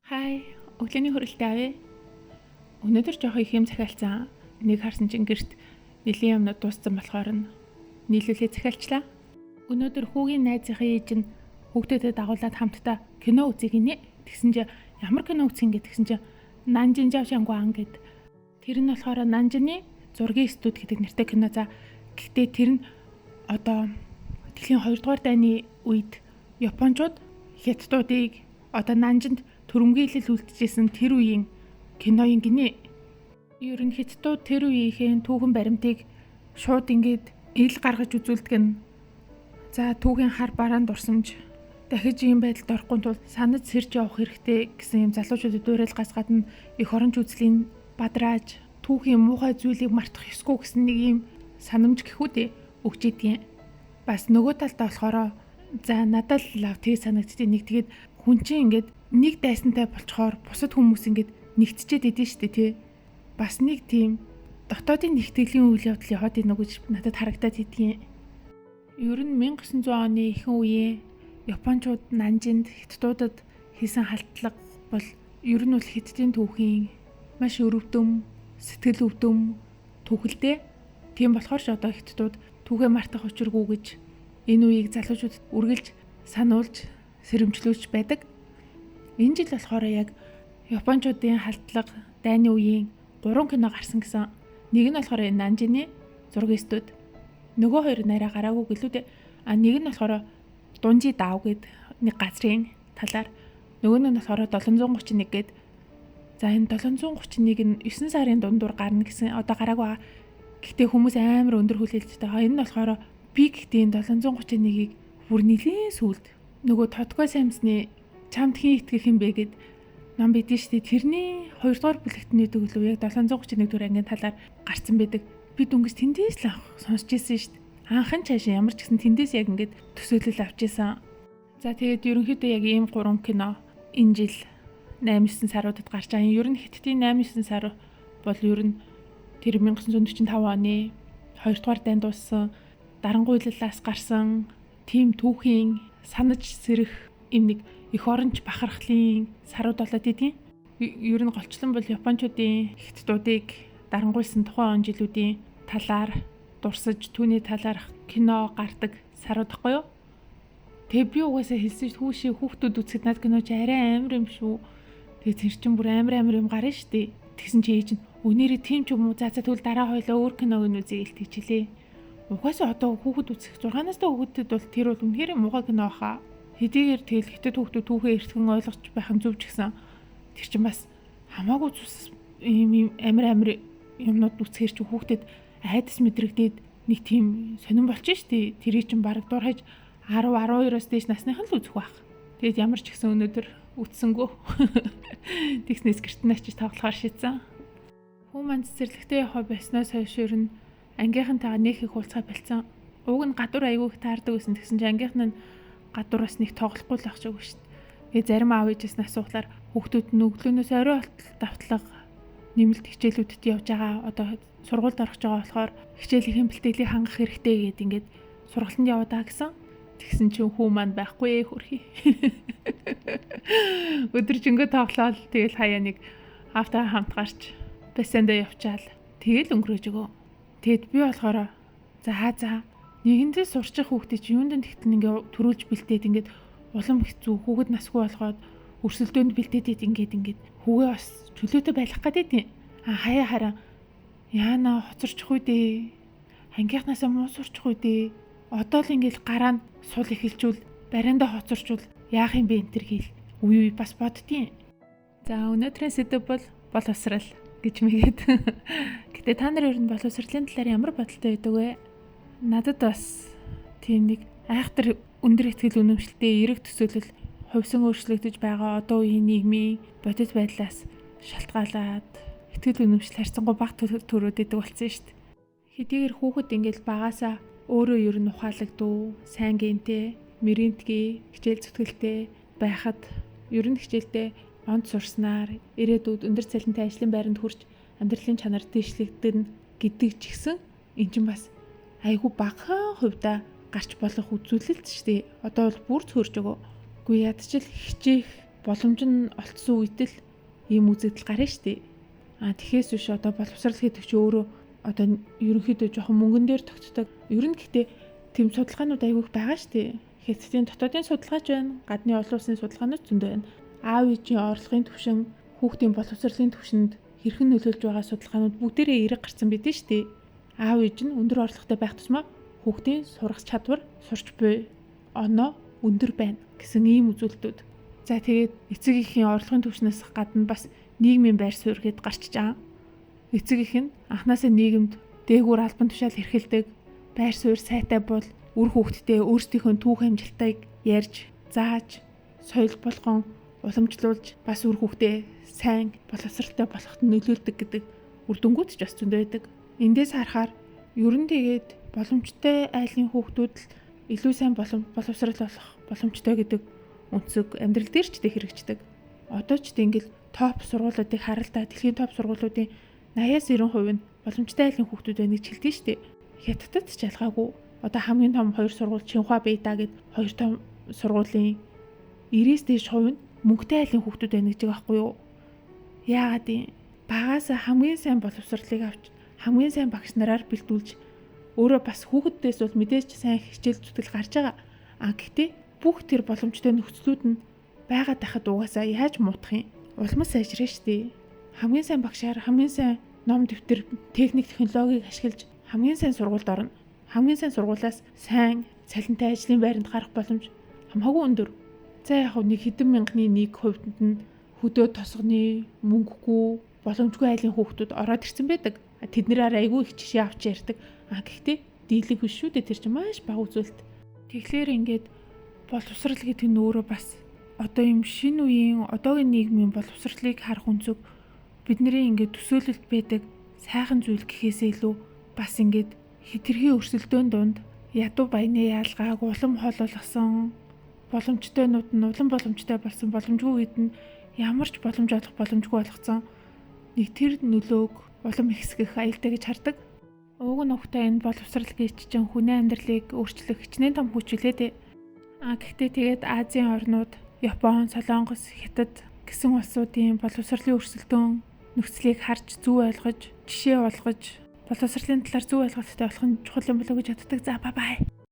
Хай, өглөөний хүрэлтээ авъя. Өнөөдөр жоох их юм захиалцсан. Нэг харсан чинь гэрт нэлийн юмнууд дууссан болохоор нь нийлүүлээ захиалчлаа. Өнөөдөр хүүгийн найзынхаа ээж нь хүүхдүүдэд дагуулад хамтдаа кино үзье гинэ. Тэгсэн чинь ямар кино үзэх юм гэтгсэн чинь Нанжин Жавшангуан гэд. Тэр нь болохоор Нанжины зургийн студ гэдэг нэртэй кино за. Гэхдээ тэр нь одоо дэлхийн 2 дугаар дайны үед Япончууд хятадуудыг одоо Нанжинд төрөмгийлэл үлдчихсэн тэр үеийн кино юм гинэ. Ер нь хятадууд тэр үеийнхээ түүхэн баримтыг шууд ингээд ил гаргаж үзүүлдэг нь. За түүхийн хар бараан дурсамж дахиж ийм байдалд орохгүй тул санаж сэрж явах хэрэгтэй гэсэн юм залуучуудад уриалгаас гадна эх оронч үзлийн бадрааж түүхийн муухай зүйлийг мартах ёсгүй гэсэн нэг ийм санамж гэхүү дээ өгч идэгэн. Бас нөгөө талдаа болохоор за надад л лав тэг санагддیں۔ Нэг тэгээд хүн чинь ингээд нэг дайсантай болчхоор бусад хүмүүс ингээд нэгтчихэд идэв штэ тий. Бас нэг тийм дотоодын нэгтгэлийн үйл явдал яваад ийнө гэж надад харагдаад идэгэн. Ер нь 1900 оны ихэнх үеийн Япончууд Нанжинд хятадуудад хийсэн халдлага бол ер нь бол хятадын түүхийн маш өрөвдөм, сэтгэл өвдөм түүхэлтэй. Тийм болохоор ч одоо хятадууд түүхээ мартах учиргүй гэж энэ үеийг залуучуудад үргэлж сануулж сэрэмжлүүлж байдаг. Энэ жил болохоор яг Япончуудын халдлага дайны үеийн 3 кино гарсан гэсэн. Нэг нь болохоор энэ Нанжины зургийн студ. Нөгөө хоёр нь арай гараагүй гэлүү дээ. А нэг нь болохоор Дунжи дав гэд нэг газрын талаар, нөгөө нь болохоор 731 гэд. За энэ 731 нь 9 сарын дундуур гарна гэсэн. Одоо гараагүй байгаа. Гэхдээ хүмүүс амар өндөр хүлээлттэй. Энэ нь болохоор би гэхдээ энэ 731-ийг бүр нэлийн сүлд нөгөө Тодгой Самсны чамд хин итгэх юм бэ гэд ном бидэн штэ. Тэрний 2 дугаар бүлэгт нь гэдэг лүү яг 731 дэх ангийн талаар гарцсан байдаг. Би дөнгөж тэндээс л авах сонсч ирсэн штэ. Анхан цаашаа ямар ч гэсэн тэндээс яг ингээд төсөөлөл авч исэн. За тэгээд ерөнхийдөө яг ийм 3 кино энэ жил 8-9 саруудад гарч байгаа. Ер нь хятадын 8-9 сар бол ер нь тэр 1945 оны 2 дугаар дайнд дууссан дарангуйллаас гарсан тийм түүхийн санаж сэрэх юм нэг эх оронч бахархлын сарууд болоод идэв. Ер нь голчлон бол Япончуудын хятадуудыг дарангуйлсан тухайн он жилүүдийн талаар дурсаж түүний талаарх кино гардаг сарууд байхгүй юу? Тэгээ би угаасаа хэлсэн шүү хүүшээ хүүхдүүд үзэхэд над кино чи арай амар юм шүү. Тэгээ тэр чин бүр амар амар юм гарна шүү дээ. Тэгсэн чи ээж нь өнөөрөө тийм ч юм уу за за тэгвэл дараа хоёлаа өөр киног нь үзье гэлт хичээлээ. Угаасаа одоо хүүхэд үзэх 6 настай хүүхдэд бол тэр бол үнэхээр муухай кино хаа. Хэдийгээр тэгэл хятад хүүхдүүд түүхээ эртгэн ойлгож байх нь зөв ч гэсэн тэр чин бас хамаагүй цус ийм амар амар юмнууд үзэхэр чи хүүхдэд айдас мэдрэгдээд нэг тийм сонирн болчих штэ. Тэрийг чин бараг дурхаж 10 12-оос дээш насных нь л үзэх байх. Тэгээд ямар ч гэсэн өнөөдөр үтсэнгүү. Тэгснээс гэрт нь очиж тоглохоор шийдсэн. Хүү маань цэцэрлэгтээ явах байсноос хойш ер нь ангийнхантайгаа нэх их уулзгаа болцсон. Уг нь гадуур айгүй их таардаг гэсэн. Тэгсэн чинь ангийнх нь гадуур бас нэг тоглохгүй л авч байгаа шүү дээ. Тэгээ зарим аав ээжээс нь асуухлаар хүүхдүүд нь өглөөнөөс орой болтол давтлага нэмэлт хичээлүүдэд явж байгаа. Одоо сургуульд орох байгаа болохоор хичээлийнхэн бэлтгэлийг хангах хэрэгтэй гэд ингээд сургалтанд яваад байгаа гэсэн. Тэгсэн чинь хүү маань байхгүй хөрхий. Өдөржингөө тоглоал тэгэл хаяа нэг автаа хамт гарч бассейндаа явчаал тэгэл өнгөрөөж өгөө. Тэгэд би болохоор за нэгэндээ сурчих хүүхдээ чи юунд тэгтэл ингээ төрүүлж бэлтээд ингээд улам хэцүү хүүхэд насгүй болгоод өрсөлдөөнд бэлтээдэд ингээд хүүгээ бас чөлөөтэй байлгах гэдэг. А хаяа хараа яана хоцорчих үү дээ. Ангийнхнаасаа муу сурчих үү дээ. Одоо л ингээл гараа нь сул эхэлжүүл бариандаа хоцорчвол яах юм бэ энэ төр гээл үе үе бас боддtiin. За өнөөдрийн сэдэв бол боловсрал гэж мэгээд. Гэтэ та нар ер нь боловсролын талаар ямар бодолтой байдаг вэ? Надад бас тийм нэг айхтар өндөр ихтгэл үнэмшилтэй эерэг төсөөлөл хувьсан өөрчлөгдөж байгаа одоо үеийн нийгмийн бодит байдлаас шалтгаалаад ихтгэл үнэмшил харьцангуй бага төрөөд идэг болсон шүү дээ. Хэдийгээр хүүхэд ингээл багасаа өөрөө ер нь ухаалагдуу, сайн гентэй, мэрэнтгий, хичээл зүтгэлтэй байхад ер нь хичээлдээ онд сурснаар ирээдүйд өндөр цалинтай ажлын байранд хүрч амьдралын чанар дээшлэгдэн гэдэг ч гэсэн эн чинь бас айгүй багахан хувьдаа гарч болох үзүүлэлт шүү дээ. Одоо бол бүр цөөрж өгөө. Үгүй ядчил хичээх Боломж нь олцсон үед л ийм үзэгдэл гарна шүү дээ. А тэгэхээс биш одоо боловсрал гэдэг чинь өөрөө одоо ерөнхийдөө жоохон мөнгөн дээр тогтдог. Ер нь гэхдээ тэм судалгаанууд айгүйх байгаа шүү дээ. Хятадын дотоодын судалгаач байна, гадны олон улсын судалгаанууд зөндөө байна. Аав ээжийн орлогын түвшин хүүхдийн боловсролын түвшинд хэрхэн нөлөөлж байгаа судалгаанууд бүгдээрээ эерэг гарсан байдэн шүү дээ. Аав ээж нь өндөр орлоготой байх тусмаа хүүхдийн сурах чадвар, сурч буй оноо өндөр байна гэсэн ийм үзүүлэлтүүд. За тэгээд эцэг эхийн орлогын түвшнээс гадна бас нийгмийн байр суурь гээд гарчиж байгаа. Эцэг их нь анханасаа нийгэмд дээгүүр албан тушаал эрхэлдэг, байр суурь сайтай бол үр хүүхдтэй өөрсдийнхөө түүх амжилтыг ярьж, зааж, соёл болгон уламжлуулж бас үр хүүхдээ сайн боловсралтай болоход нөлөөлдөг гэдэг үр дүнгууд ч бас зөндөө байдаг. Эндээс харахаар ер нь тэгээд боломжтой айлын хүүхдүүд л илүү сайн боловсрал болох боломжтой гэдэг өнцөг амьдрал дээр ч тэг хэрэгждэг. Одоо ч тэг ингээл топ сургуулиудыг харалтаа дэлхийн топ сургуулиудын 80-90% нь боломжтой айлын хүүхдүүд байна гэж хэлдэг шүү дээ. Хятадд ч ялгаагүй. Одоо хамгийн том хоёр сургууль Чинхуа Бэйда гэд хоёр том сургуулийн 90-ээс дээш хувь нь мөнгөтэй айлын хүүхдүүд байна гэж байгаа байхгүй юу? Яагаад юм? Багаас хамгийн сайн боловсролыг авч хамгийн сайн багш нараар бэлдүүлж өөрөө бас хүүхэддээс бол мэдээж сайн хичээл зүтгэл гарч байгаа. А гэхдээ бүх тэр боломжтой нөхцлүүд нь байгаад байхад угаасаа яаж муутах юм? Улмас сайжраа штэ. Хамгийн сайн багшаар хамгийн сайн ном дэвтэр, техник технологиг ашиглаж хамгийн сайн сургуульд орно. Хамгийн сайн сургуулиас сайн цалинтай ажлын байранд гарах боломж хамаагүй өндөр. За яг нэг хэдэн мянганы нэг хувьд нь хөдөө тосгоны мөнгөгүй боломжгүй айлын хүүхдүүд ороод ирсэн байдаг. Тэднэрээр айгүй их жишээ авч ярьдаг. А гэхдээ дийлэг биш шүү дээ, тэр чинь маш бага үзүүлэлт. Тэгэхээр ингээд боловсрал гэдэг нь өөрөө бас одоо юм шинэ үеийн одоогийн нийгмийн боловсролыг харах өнцөг бидний ингээд төсөөлөлт байдаг сайхан зүйл гэхээсээ илүү бас ингээд хэтэрхий өрсөлдөөн дунд ядуу баяны яалгааг улам хол болгосон, боломжтойнууд нь улам боломжтой болсон, боломжгүй үед нь ямар ч боломж олох боломжгүй болгоцсон нэг тэр нөлөөг улам ихсгэх аюултай гэж хардаг. Уг нь ухтай энэ боловсрал гэж чинь хүний амьдралыг өөрчлөх хичнээн том хүч үлээ дээ. А гэхдээ тэгээд Азийн орнууд, Япон, Солонгос, Хятад гэсэн улсуудын боловсролын өрсөлдөөн нөхцөлийг харж зөв ойлгож, жишээ болгож боловсролын талаар зөв ойлголттой болох нь чухал юм болов уу гэж боддог. За бай бай.